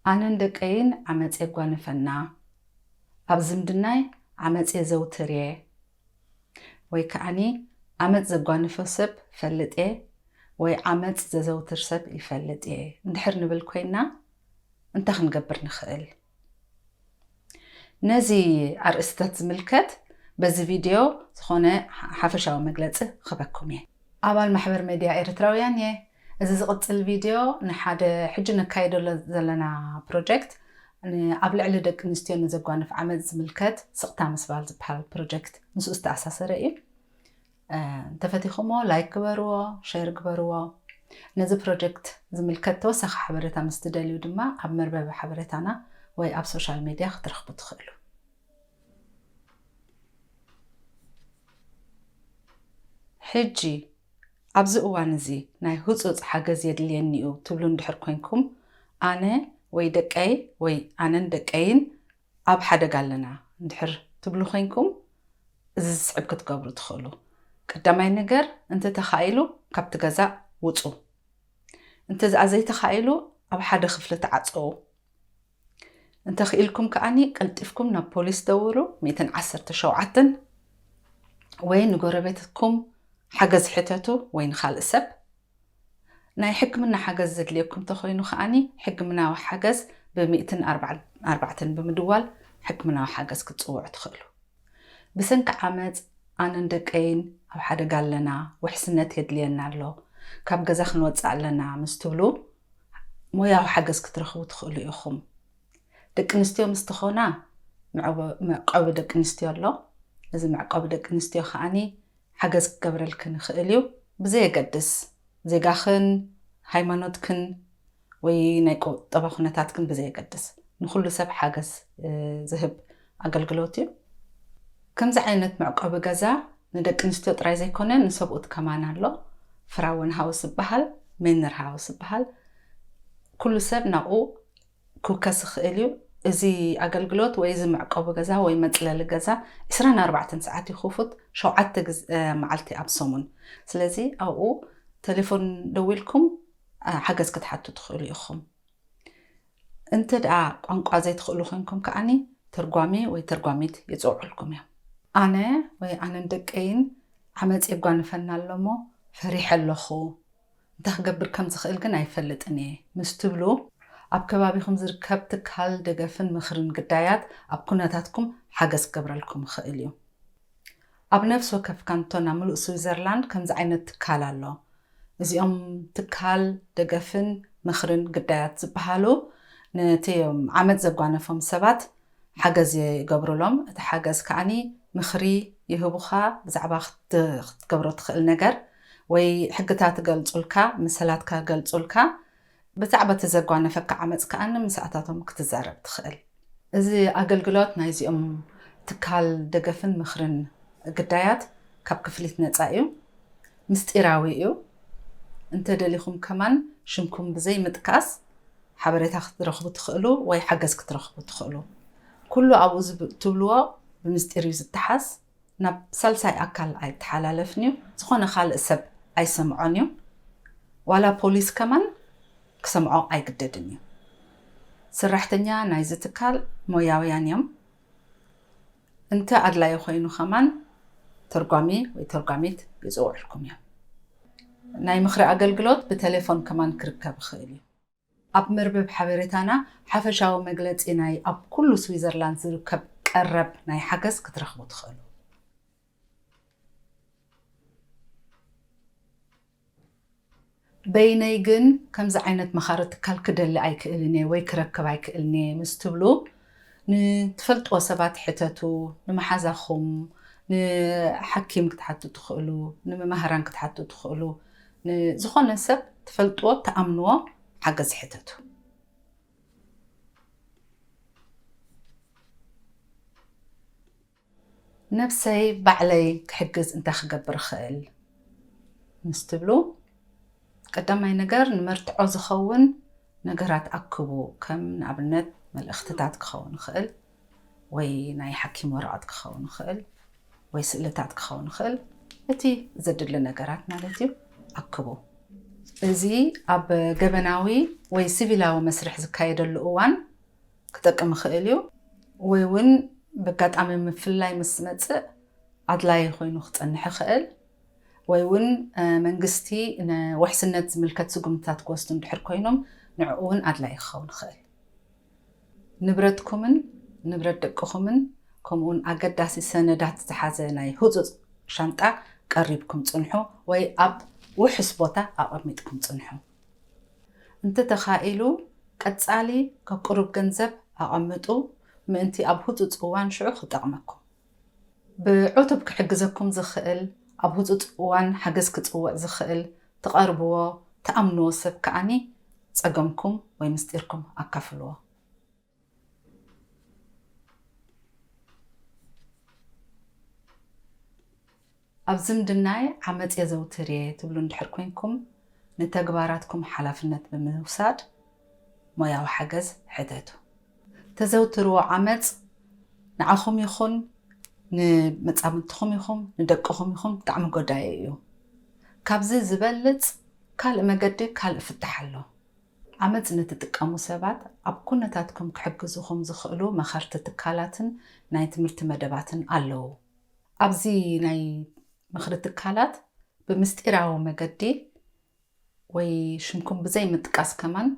ኣነን ደቀይን ዓመጽ የጓንፈና። ኣብ ዝምድናይ ዓመጽ የዘውትር እየ። ወይ ከዓኒ ዓመጽ ዘጓንፎ ሰብ ፈልጥ እየ ወይ ዓመጽ ዘዘውትር ሰብ ይፈልጥ እየ እንድሕር ንብል ኮይና እንታይ ክንገብር ንኽእል? ነዚ ኣርእስትታት ዝምልከት በዚ ቪድዮ ዝኾነ ሓፈሻዊ መግለጺ ክበኩም እየ። ኣባል ማሕበር ሜድያ ኤርትራውያን እየ። እዚ ዝቕጽል ቪድዮ ንሓደ ሕጂ ነካይደሎ ዘለና ፕሮጀክት ኣብ ልዕሊ ደቂ ኣንስትዮ ንዘጓንፍ ዓመጽ ዝምልከት ስቕታ ምስባል ዝበሃል ፕሮጀክት ምስኡ ዝተኣሳሰረ እዩ። እንተፈቲኹሞ ላይክ ግበርዎ፣ ሸር ግበርዎ። ነዚ ፕሮጀክት ዝምልከት ተወሳኺ ሓበሬታ ምስ ትደልዩ ድማ ኣብ መርበብ ሓበሬታና ወይ ኣብ ሶሻል ሜድያ ክትረኽቡ ትኽእሉ። ሕጂ ኣብዚ እዋን እዚ ናይ ህጹጽ ሓገዝ የድልየኒ እዩ ትብሉ እንድሕር ኮይንኩም ኣነ ወይ ደቀይ ወይ ኣነን ደቀይን ኣብ ሓደጋ ኣለና እንድሕር ትብሉ ኮይንኩም እዚ ዝስዕብ ክትገብሩ ትኽእሉ። ቀዳማይ ነገር እንተ ተኻኢሉ ካብቲ ገዛ ውጹ። እንተ ዝኣ ዘይተኻኢሉ ኣብ ሓደ ክፍሊ ተዓጸዉ። እንተ ክኢልኩም ከኣኒ ቀልጢፍኩም ናብ ፖሊስ ደውሉ፣ ሚእትን ዓሰርተ ሸውዓተን ወይ ንጎረቤትኩም ሓገዝ ሕተቱ ወይ ንኻልእ ሰብ። ናይ ሕክምና ሓገዝ ዘድልየኩም ተኾይኑ ከኣኒ ሕክምናዊ ሓገዝ ብሚእትን ኣርባዕተን ብምድዋል ሕክምናዊ ሓገዝ ክትጽውዑ ትኽእሉ። ብሰንኪ ዓመጽ ኣነን ደቀይን ኣብ ሓደጋ ኣለና፣ ውሕስነት የድልየና ኣሎ፣ ካብ ገዛ ክንወጽእ ኣለና ምስ ትብሉ ሞያዊ ሓገዝ ክትረኽቡ ትኽእሉ ኢኹም። ደቂ ኣንስትዮ ምስ ትኾና መዕቆቢ ደቂ ኣንስትዮ ኣሎ። እዚ መዕቆቢ ደቂ ኣንስትዮ ከዓኒ ሓገዝ ክገብረልክን ይኽእል እዩ። ብዘየገድስ ዜጋኽን ሃይማኖትክን ወይ ናይ ቁጠባ ኩነታትክን ብዘየገድስ ንኹሉ ሰብ ሓገዝ ዝህብ ኣገልግሎት እዩ። ከምዚ ዓይነት መዕቆቢ ገዛ ንደቂ ኣንስትዮ ጥራይ ዘይኮነ ንሰብኡት ከማን ኣሎ። ፍራውን ሃውስ ዝበሃል፣ ሜነር ሃውስ ዝበሃል፣ ኩሉ ሰብ ናብኡ ክውከስ ይኽእል እዩ። እዚ ኣገልግሎት ወይ እዚ መዕቆቢ ገዛ ወይ መጽለሊ ገዛ ዕስራን ኣርባዕተን ሰዓት እዩ ክፉት፣ ሸውዓተ ግዜ መዓልቲ ኣብ ሰሙን። ስለዚ ኣብኡ ቴሌፎን ደዊልኩም ሓገዝ ክትሓቱ ትኽእሉ ኢኹም። እንተ ደኣ ቋንቋ ዘይትኽእሉ ኮይንኩም ከኣኒ ተርጓሚ ወይ ተርጓሚት ይጽውዑልኩም እዮም። ኣነ ወይ ኣነን ደቀይን ዓመጽ የጓንፈና ኣሎ እሞ ፈሪሐ ኣለኹ፣ እንታይ ክገብር ከም ዝኽእል ግን ኣይፈልጥን እየ ምስ ትብሉ ኣብ ከባቢኹም ዝርከብ ትካል ደገፍን ምኽርን ግዳያት ኣብ ኩነታትኩም ሓገዝ ክገብረልኩም ይኽእል እዩ። ኣብ ነፍሲ ወከፍ ካንቶን ኣብ ምሉእ ስዊዘርላንድ ከምዚ ዓይነት ትካል ኣሎ። እዚኦም ትካል ደገፍን ምኽርን ግዳያት ዝበሃሉ ነቲ ዓመጽ ዘጓነፎም ሰባት ሓገዝ ይገብሩሎም። እቲ ሓገዝ ከዓኒ ምኽሪ ይህቡኻ፣ ብዛዕባ ክትገብሮ ትኽእል ነገር ወይ ሕግታት ይገልጹልካ፣ መሰላትካ ይገልጹልካ። ብዛዕባ እቲ ዘጓነፈካ ዓመጽ ከኣ ምስኣታቶም ክትዛረብ ትኽእል። እዚ ኣገልግሎት ናይዚኦም ትካል ደገፍን ምኽርን ግዳያት ካብ ክፍሊት ነጻ እዩ። ምስጢራዊ እዩ። እንተ ደሊኹም ከማን ሽምኩም ብዘይ ምጥቃስ ሓበሬታ ክትረኽቡ ትኽእሉ ወይ ሓገዝ ክትረኽቡ ትኽእሉ። ኩሉ ኣብኡ ዝብ- ትብልዎ ብምስጢር እዩ ዝተሓዝ። ናብ ሳልሳይ ኣካል ኣይተሓላለፍን እዩ። ዝኾነ ካልእ ሰብ ኣይሰምዖን እዩ። ዋላ ፖሊስ ከማን ክሰምዖ ኣይግደድን እዩ። ሰራሕተኛ ናይዚ ትካል ሞያውያን እዮም። እንተ ኣድላዩ ኮይኑ ከማን ተርጓሚ ወይ ተርጓሚት ይጽውዕልኩም እዮም። ናይ ምኽሪ ኣገልግሎት ብቴሌፎን ከማን ክርከብ ይኽእል እዩ። ኣብ መርበብ ሓበሬታና ሓፈሻዊ መግለጺ ናይ ኣብ ኩሉ ስዊዘርላንድ ዝርከብ ቀረብ ናይ ሓገዝ ክትረኽቡ ትኽእሉ። በይነይ ግን ከምዚ ዓይነት መኻሪ ትካል ክደሊ ኣይክእልን እየ ወይ ክረክብ ኣይክእልን እየ ምስ ትብሉ ንትፈልጥዎ ሰባት ሕተቱ፣ ንመሓዛኹም፣ ንሓኪም ክትሓቱ ትኽእሉ፣ ንመማህራን ክትሓቱ ትኽእሉ፣ ንዝኾነ ሰብ ትፈልጥዎ ትኣምንዎ ሓገዝ ሕተቱ። ነብሰይ ባዕለይ ክሕግዝ እንታይ ክገብር እኽእል ምስ ትብሉ ቀዳማይ ነገር ንመርትዖ ዝኸውን ነገራት ኣክቡ። ከም ንኣብነት መልእኽትታት ክኸውን ይኽእል ወይ ናይ ሓኪም ወረቐት ክኸውን ይኽእል ወይ ስእልታት ክኸውን ይኽእል። እቲ ዘድሊ ነገራት ማለት እዩ ኣክቡ። እዚ ኣብ ገበናዊ ወይ ሲቪላዊ መስርሕ ዝካየደሉ እዋን ክጠቅም ይኽእል እዩ። ወይ እውን ብኣጋጣሚ ምፍልላይ ምስ ዝመጽእ ኣድላዪ ኮይኑ ክጸንሕ ይኽእል። ወይ እውን መንግስቲ ንውሕስነት ዝምልከት ስጉምትታት ክወስዱ እንድሕር ኮይኖም ንዕኡ እውን ኣድላዪ ክኸውን ይኽእል። ንብረትኩምን ንብረት ደቅኹምን ከምኡውን ኣገዳሲ ሰነዳት ዝሓዘ ናይ ህጹጽ ሻንጣ ቀሪብኩም ጽንሑ ወይ ኣብ ውሑስ ቦታ ኣቐሚጥኩም ጽንሑ። እንተተኻኢሉ ቀጻሊ ከቁርብ ገንዘብ ኣቐምጡ፣ ምእንቲ ኣብ ህጹጽ እዋን ሽዑ ክጠቕመኩም። ብዕቱብ ክሕግዘኩም ዝኽእል፣ ኣብ ህጹጽ እዋን ሓገዝ ክጽውዕ ዝኽእል ትቐርብዎ፣ ትኣምንዎ ሰብ ከኣኒ ጸገምኩም ወይ ምስጢርኩም ኣካፍልዎ። ኣብ ዝምድናይ ዓመጽ የዘውትር እየ ትብሉ እንድሕር ኮይንኩም፣ ንተግባራትኩም ሓላፍነት ብምውሳድ ሞያዊ ሓገዝ ሕተቱ። ተዘውትርዎ ዓመጽ ንዓኹም ይኹን ንመጻምድትኹም ይኹም ንደቅኹም ይኹም ብጣዕሚ ጎዳኢ እዩ። ካብዚ ዝበልጽ ካልእ መገዲ ካልእ ፍታሕ ኣሎ። ዓመጽ ንትጥቀሙ ሰባት ኣብ ኩነታትኩም ክሕግዙኹም ዝኽእሉ መኸርቲ ትካላትን ናይ ትምህርቲ መደባትን ኣለዉ። ኣብዚ ናይ ምኽሪ ትካላት ብምስጢራዊ መገዲ ወይ ሽምኩም ብዘይ ምጥቃስ ከማን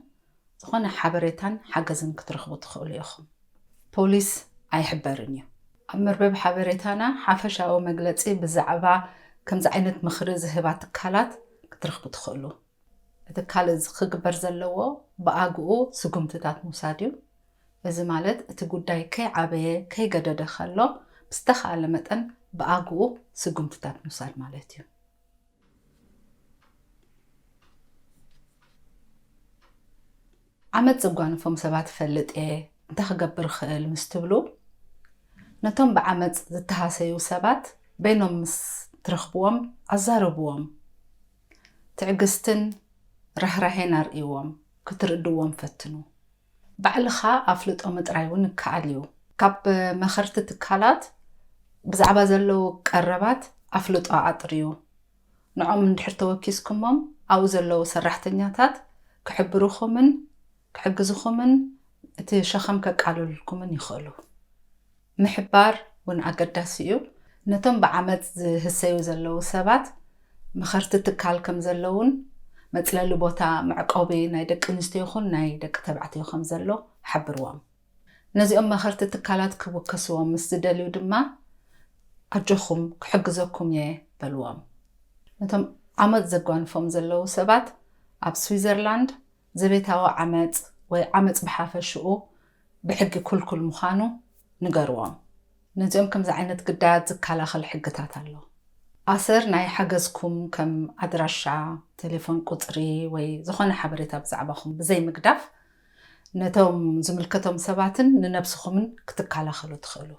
ዝኾነ ሓበሬታን ሓገዝን ክትረኽቡ ትኽእሉ ኢኹም። ፖሊስ ኣይሕበርን እዩ። ኣብ መርበብ ሓበሬታና ሓፈሻዊ መግለጺ ብዛዕባ ከምዚ ዓይነት ምኽሪ ዝህባ ትካላት ክትረኽቡ ትኽእሉ። እቲ ካልእ ክግበር ዘለዎ ብኣግኡ ስጉምትታት ምውሳድ እዩ። እዚ ማለት እቲ ጉዳይ ከይዓበየ ከይገደደ ከሎ ብዝተኻእለ መጠን ብኣግኡ ስጉምትታት ምውሳድ ማለት እዩ። ዓመጽ ዘጓንፎም ሰባት እፈልጥ እየ፣ እንታይ ክገብር እኽእል ምስ ትብሉ፣ ነቶም ብዓመጽ ዝተሃሰዩ ሰባት በይኖም ምስ ትረኽብዎም ኣዛረብዎም። ትዕግስትን ራህራሄን ኣርእይዎም፣ ክትርድዎም ፈትኑ። ባዕልኻ ኣፍልጦ ምጥራይ እውን ይከኣል እዩ። ካብ መኸርቲ ትካላት ብዛዕባ ዘለዉ ቀረባት ኣፍልጦ ኣጥርዩ። ንዖም እንድሕር ተወኪስኩሞም ኣብኡ ዘለዉ ሰራሕተኛታት ክሕብሩኹምን ክሕግዝኹምን እቲ ሸኸም ከቃልሉልኩምን ይኽእሉ። ምሕባር እውን ኣገዳሲ እዩ። ነቶም ብዓመጽ ዝህሰዩ ዘለዉ ሰባት መኸርቲ ትካል ከም ዘለውን መጽለሊ ቦታ መዕቆቢ ናይ ደቂ ኣንስትዮ ይኹን ናይ ደቂ ተባዕትዮ ከም ዘሎ ሓብርዎም። ነዚኦም መኸርቲ ትካላት ክውከስዎም ምስ ዝደልዩ ድማ ኣጆኹም ክሕግዘኩም እየ በልዎም። ነቶም ዓመጽ ዘጓንፎም ዘለዉ ሰባት ኣብ ስዊዘርላንድ ዘቤታዊ ዓመጽ ወይ ዓመጽ ብሓፈሽኡ ብሕጊ ክልኩል ምዃኑ ንገርዎም። ነዚኦም ከምዚ ዓይነት ግዳያት ዝከላኸል ሕግታት ኣሎ። ኣሰር ናይ ሓገዝኩም ከም ኣድራሻ፣ ቴሌፎን ቁጽሪ ወይ ዝኾነ ሓበሬታ ብዛዕባኹም ብዘይ ምግዳፍ ነቶም ዝምልከቶም ሰባትን ንነብስኹምን ክትከላኸሉ ትኽእሉ።